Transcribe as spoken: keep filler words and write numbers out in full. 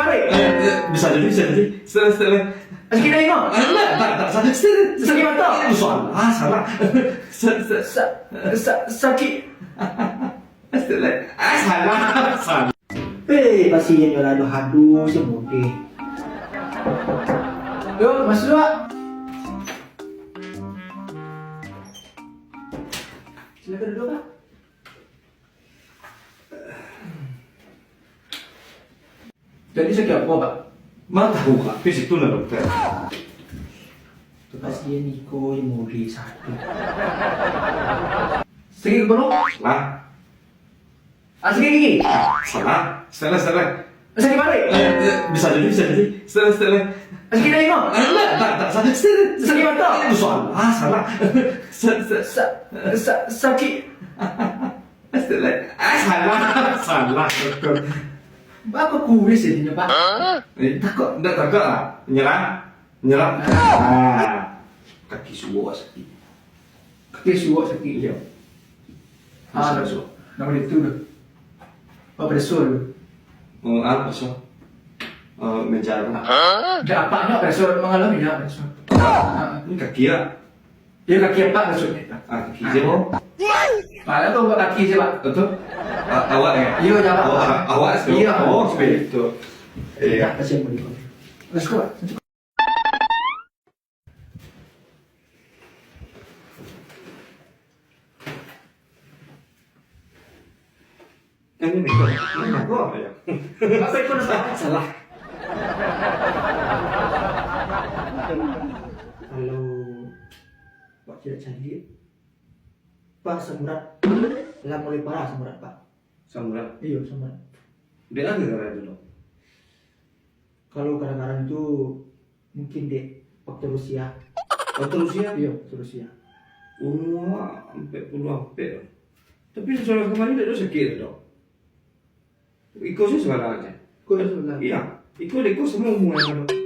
Balik. Eh, eh, bisa jadi, bisa jadi. Setelah, setelah. Sakik dah, Imam? Eh, tak, tak, tak, salah. Setelah. Sakik mata? Eh, salah, salah. Sa-, sa-, sa-, sa-, sakit. Setelah. Ah, salah, salah. Eh, pasien yo lah, aduh, aduh, si Mudi. Yo, masuk, Pak. Silakan duduk, Pak. Jadi sakik apo, Pak? Ma tahu, Pak. Pi situ lah, dokter. Pasien iko yang mau di satu. Sakik kepala? Lah. Ah, sakik gigi? Salah. Salah, salah. Sakik paruik? Eh, eh, bisa jadi, bisa jadi. Salah, salah. Sakik dahi, Mak? Eh, tak, tak, tak, salah. Salah. Sakik mata? Eh, salah, salah. Sa-, sa-, sa-, sa-, sakik. Salah. Ah, salah. Salah, betul. Baa kuruih jadinyo, Pak? Eh, takok? Ndak takok lah. Nyerah? Nyerah? Ah. Kaki suok sakik. Kaki suok sakik? Iyo. Ah, suok. Namo itu tu? Apa pressure tu? Oh, ah, pressure. Eh, meja tu. Ndak, apaknyo pressure, mangalami ndak pressure? Ah. Ini kaki lah. Iyo, kaki apak maksudnyo. Ah, kaki je, Bang. Pala tu buat kaki je, Pak. Betul? A-, awak, ya? Iyo, je, Pak. Oh, a-, awak, so. Iyo. Oh, seperti itu. Iya. Kasihan balik. Let's go, Pak. Yang ini, kok. Ini, kok. Apa itu, Pak? Salah. Kalau Pak tidak cari, Pak, asam urat. Lah mulai parah asam urat, Pak. Asam urat? Iyo, asam urat. Dek lah gara-gara itu, Dok? Kalau gara-gara itu, mungkin dek faktor usia. Faktor usia? Iyo, faktor usia. Umur ampek puluah ampek lah. Tapi sesudah kemarin dek tu sakik, Dok. Iko sih sekarang aja. Iko sih sekarang. Iya, iko dek iko semua umur, Dok.